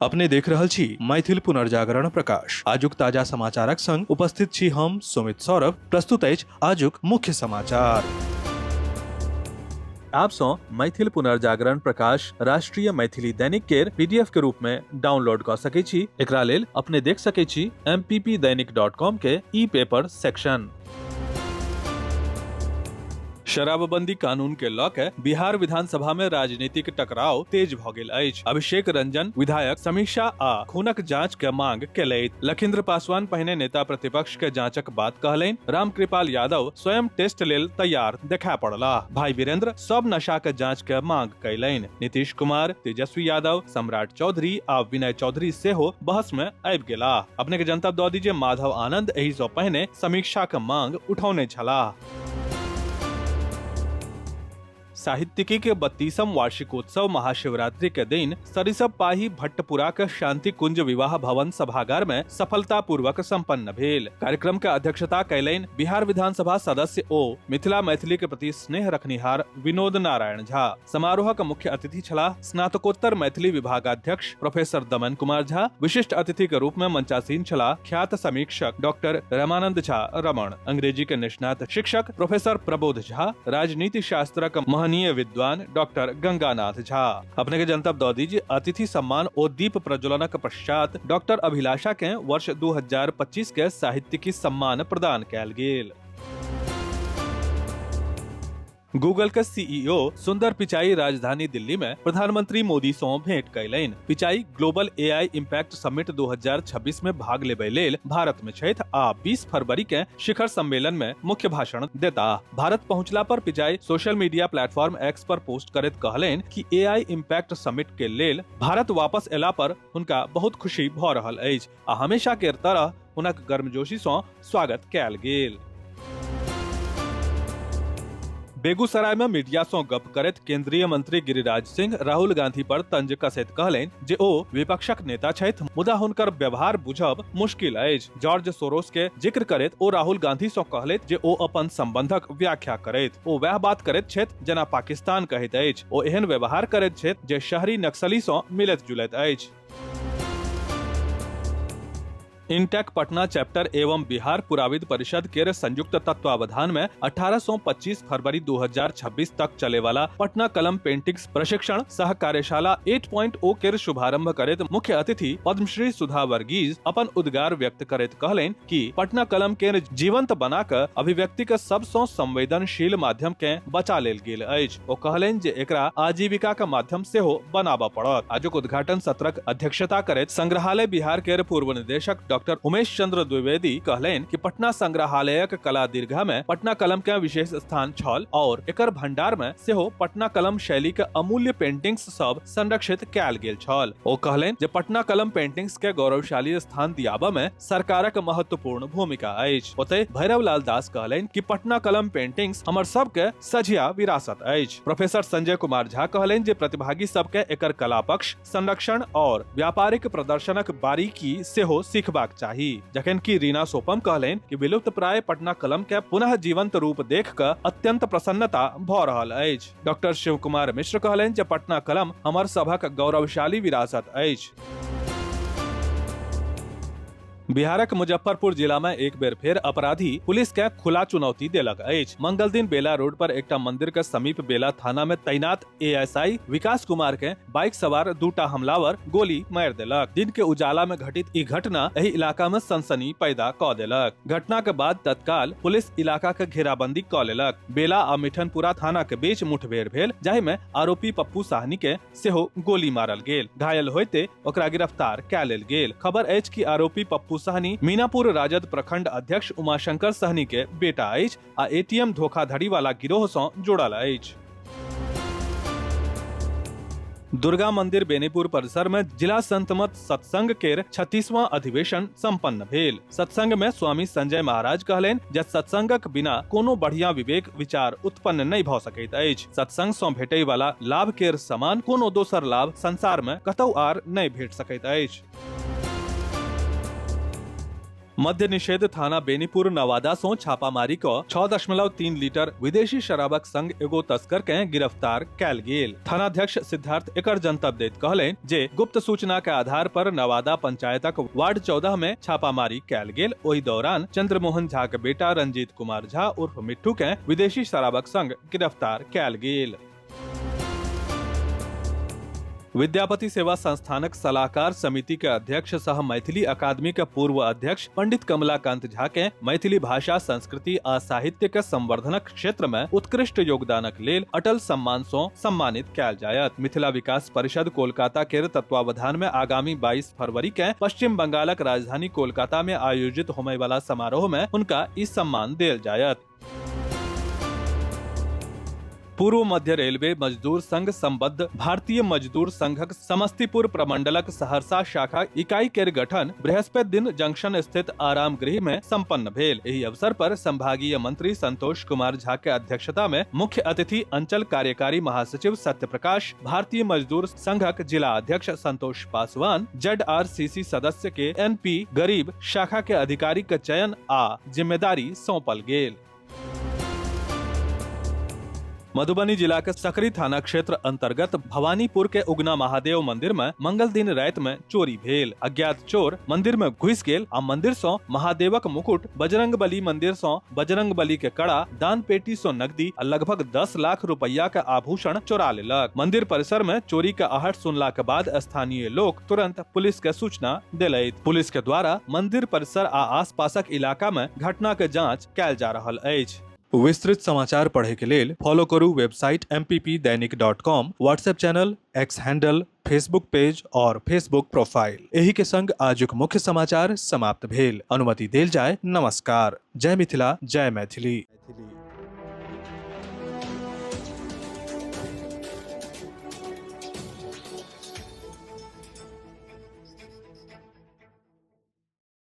अपने देख रहल छी मैथिल पुनर्जागरण प्रकाश। आजुक ताजा समाचारक संग उपस्थित छी हम सुमित सौरभ। प्रस्तुत अछि आजुक मुख्य समाचार। आप सँ मैथिल पुनर्जागरण प्रकाश राष्ट्रीय मैथिली दैनिक केर पीडीएफ के रूप में डाउनलोड कऽ सकै छी। एकरा लेल अपने देख सकै छी mppdainik.com के ई पेपर सेक्शन। शराबबंदी कानून के लऽ के बिहार विधानसभा में राजनीतिक टकराव तेज भऽ गेल अछि। अभिषेक रंजन विधायक समीक्षा आ खूनक जांच के मांग केलथि। लखिंद्र पासवान पहिने नेता प्रतिपक्ष के जांचक बात कहलनि। रामकृपाल यादव स्वयं टेस्ट लेल तैयार देखा पड़लाह। भाई वीरेंद्र सब नशा के जांच के मांग कयलनि। नीतीश कुमार, तेजस्वी यादव, सम्राट चौधरी आ विनय चौधरी सेहो बहस में आबि गेलाह। अपने के जनतब दऽ दी जे माधव आनंद एहि सँ पहिने समीक्षा के मांग उठौने छलाह। साहित्यिकी के 32म वार्षिकोत्सव महाशिवरात्रि के दिन सरिसब पाही भट्टपुरा के शांति कुंज विवाह भवन सभागार में सफलता पूर्वक संपन्न भेल। कार्यक्रम के अध्यक्षता कैलनि बिहार विधानसभा सदस्य ओ मिथिला मैथिली के प्रति स्नेह रखनिहार विनोद नारायण झा। समारोह के मुख्य अतिथि छलाह स्नातकोत्तर मैथिली विभागाध्यक्ष प्रोफेसर दमन कुमार झा। विशिष्ट अतिथि के रूप में मंचासीन छलाह ख्यात समीक्षक डॉक्टर रमानंद झा रमण, अंग्रेजी के निष्णात शिक्षक प्रोफेसर प्रबोध झा, राजनीति शास्त्रक महनीय विद्वान डॉक्टर गंगानाथ झा। अपने के जनतब दऽ दी जे अतिथि सम्मान ओ दीप प्रज्वलनक पश्चात डॉक्टर अभिलाषा के वर्ष 2025 के साहित्यिकी सम्मान प्रदान कयल गेल। गूगल के सीईओ सुंदर पिचाई राजधानी दिल्ली में प्रधानमंत्री मोदी सँ भेंट कयलनि। Pichai global AI impact summit 2026 में भाग लेबय लेल भारत में छथि आ 20 फरवरी के शिखर सम्मेलन में मुख्य भाषण देताह। भारत पहुंचला पर Pichai social media platform X पर पोस्ट करैत कहलनि कि एआई इम्पैक्ट समिट के लेल भारत वापस एला पर हुनका बहुत खुशी भऽ रहल अछि आ हमेशा केर तरह हुनक गर्मजोशी सँ स्वागत कयल गेल। बेगूसराय में मीडिया सँ गप करैत केंद्रीय मंत्री गिरिराज सिंह राहुल गांधी पर तंज कसैत कहलनि जे ओ विपक्षक नेता छथि, मुदा हुनकर व्यवहार बुझब मुश्किल अछि। जॉर्ज सोरोस के जिक्र करैत ओ राहुल गांधी सँ कहलथि जे ओ अपन संबंधक व्याख्या करैत। ओ वएह बात करैत छथि जेना पाकिस्तान कहैत अछि। ओ एहन व्यवहार करैत छथि जे शहरी नक्सली सँ मिलैत जुलैत अछि। इंटेक पटना चैप्टर एवं बिहार पुराविद परिषद के संयुक्त तत्वावधान में 18 से 25 फरवरी 2026 तक चले वाला पटना कलम पेंटिंग्स प्रशिक्षण सह कार्यशाला 8.0 के शुभारंभ करैत मुख्य अतिथि पद्मश्री सुधा वर्गीज अपन उद्गार व्यक्त करैत कहलनि कि पटना कलम के जीवंत बना क अभिव्यक्ति के सबसँ संवेदनशील माध्यम के बचा लेल गेल अछि। ओ कहलनि जे एकरा आजीविका के माध्यम सेहो बनाबऽ पड़त। आजुक उद्घाटन सत्रक अध्यक्षता करैत संग्रहालय बिहार के पूर्व निदेशक डॉक्टर उमेश चंद्र द्विवेदी कहलनि कि पटना संग्रहालयक कला दीर्घा में पटना कलम के विशेष स्थान छल और एकर भंडार में सेहो पटना कलम शैली के अमूल्य पेंटिंग्स सब संरक्षित कयल गेल छल। ओ कहलनि जे पटना कलम पेंटिंग्स के गौरवशाली स्थान दियाबऽ में सरकारक महत्वपूर्ण भूमिका अछि। ओतहि भैरव लाल दास कहलनि कि पटना कलम पेंटिंग्स हमर सबके सझिया विरासत अछि। प्रोफेसर संजय कुमार झा कहलनि जे प्रतिभागी सबके एकर कला पक्ष, संरक्षण और व्यापारिक प्रदर्शनक बारीकी सेहो सीखबाक चाही। जखन कि रीना सोपम कहलनि कि विलुप्त प्राय पटना कलम के पुनः जीवंत रूप देख क अत्यंत प्रसन्नता भ रहल अछि। डॉक्टर शिव कुमार मिश्र कहलनि जे पटना कलम हमर सभक गौरवशाली विरासत अछि। बिहारक मुजफ्फरपुर जिला में एक बेर फेर अपराधी पुलिस के खुला चुनौती देलक अछि। मंगल दिन बेला रोड पर एकटा मंदिर के समीप बेला थाना में तैनात एएसआई विकास कुमार के बाइक सवार दूटा हमलावर गोली मारि देलक। दिन के उजाला में घटित ई घटना एहि इलाका में सनसनी पैदा क देलक। घटना के बाद तत्काल पुलिस इलाका के घेराबंदी क लेलक। बेला आ मिठनपुरा थाना के बीच मुठभेड़ भेल, जाहि में आरोपी पप्पू साहनी के सेहो गोली मारल गेल। घायल होइते ओकरा गिरफ्तार कए लेल गेल। खबर अछि कि आरोपी पप्पू सहनी मीनापुर राजद प्रखंड अध्यक्ष उमाशंकर सहनी के बेटा अछि आ एटीएम धोखाधड़ी वाला गिरोह सँ जुड़ल अछि। दुर्गा मंदिर बेनीपुर परिसर में जिला संतमत सत्संग केर 36वां अधिवेशन संपन्न भेल। सत्संग में स्वामी संजय महाराज कहलनि जे सत्संगक बिना कोनो बढ़िया विवेक विचार उत्पन्न नहि भऽ सकैत अछि। सत्संग सँ भेटै वाला लाभ केर समान कोनो दोसर लाभ संसार में कतौ आर नहि भेट सकैत अछि। मद्य निषेध थाना बेनीपुर नवादा सं छापामारी क 6.3 लीटर विदेशी शराबक संग एगो तस्कर के गिरफ्तार कैल गेल। थानाध्यक्ष सिद्धार्थ एकर जनतब दैत कहलनि जे गुप्त सूचना के आधार पर नवादा पंचायतक वार्ड 14 में छापामारी कैल गेल। ओहि दौरान चंद्रमोहन झा के बेटा रंजीत कुमार झा उर्फ मिट्ठू के विदेशी शराबक संग गिरफ्तार कैल गेल। विद्यापति सेवा संस्थानक सलाहकार समिति के अध्यक्ष सह मैथिली अकादमी के पूर्व अध्यक्ष पंडित कमलाकांत झा के मैथिली भाषा, संस्कृति आ साहित्य के संवर्धनक क्षेत्र में उत्कृष्ट योगदानक लेल अटल सम्मान सं सम्मानित कयल जायत। मिथिला विकास परिषद कोलकाता के तत्वावधान में आगामी 22 फरवरी के पश्चिम बंगालक राजधानी कोलकाता में आयोजित होमय वाला समारोह में हुनका ई सम्मान देल जायत। पूर्व मध्य रेलवे मजदूर संघ संबद्ध भारतीय मजदूर संघक समस्तीपुर प्रमंडलक सहरसा शाखा इकाई केर गठन बृहस्पति दिन जंक्शन स्थित आराम गृह में संपन्न भेल। एहि अवसर पर संभागीय मंत्री संतोष कुमार झा के अध्यक्षता में मुख्य अतिथि अंचल कार्यकारी महासचिव सत्य प्रकाश, भारतीय मजदूर संघक जिला अध्यक्ष संतोष पासवान, जेडआरसीसी सदस्य के एनपी गरीब शाखा के अधिकारी के चयन आ जिम्मेदारी सौंपल गेल। मधुबनी जिला के सकरी थाना क्षेत्र अंतर्गत भवानीपुर के उगना महादेव मंदिर में मंगल दिन रात में चोरी भेल। अज्ञात चोर मंदिर में घुस गेल आ मंदिर सं महादेवक मुकुट, बजरंग बली मंदिर सं बजरंग बली के कड़ा, दान पेटी सं नकदी आ लगभग 10 लाख रुपया के आभूषण चोरा लेलक। मंदिर परिसर में चोरी के आहट सुनला के बाद स्थानीय लोग तुरंत पुलिस के सूचना देलथि। पुलिस के द्वारा मंदिर परिसर आ आसपासक इलाका में घटना के जांच कैल जा रहल अछि। विस्तृत समाचार पढ़े के लेल फॉलो करू website mppdainik.com, WhatsApp channel, X handle, Facebook page और फेसबुक प्रोफाइल। एही के संग आजुक मुख्य समाचार समाप्त भेल। अनुमति देल जाय। नमस्कार। जय मिथिला, जय मैथिली।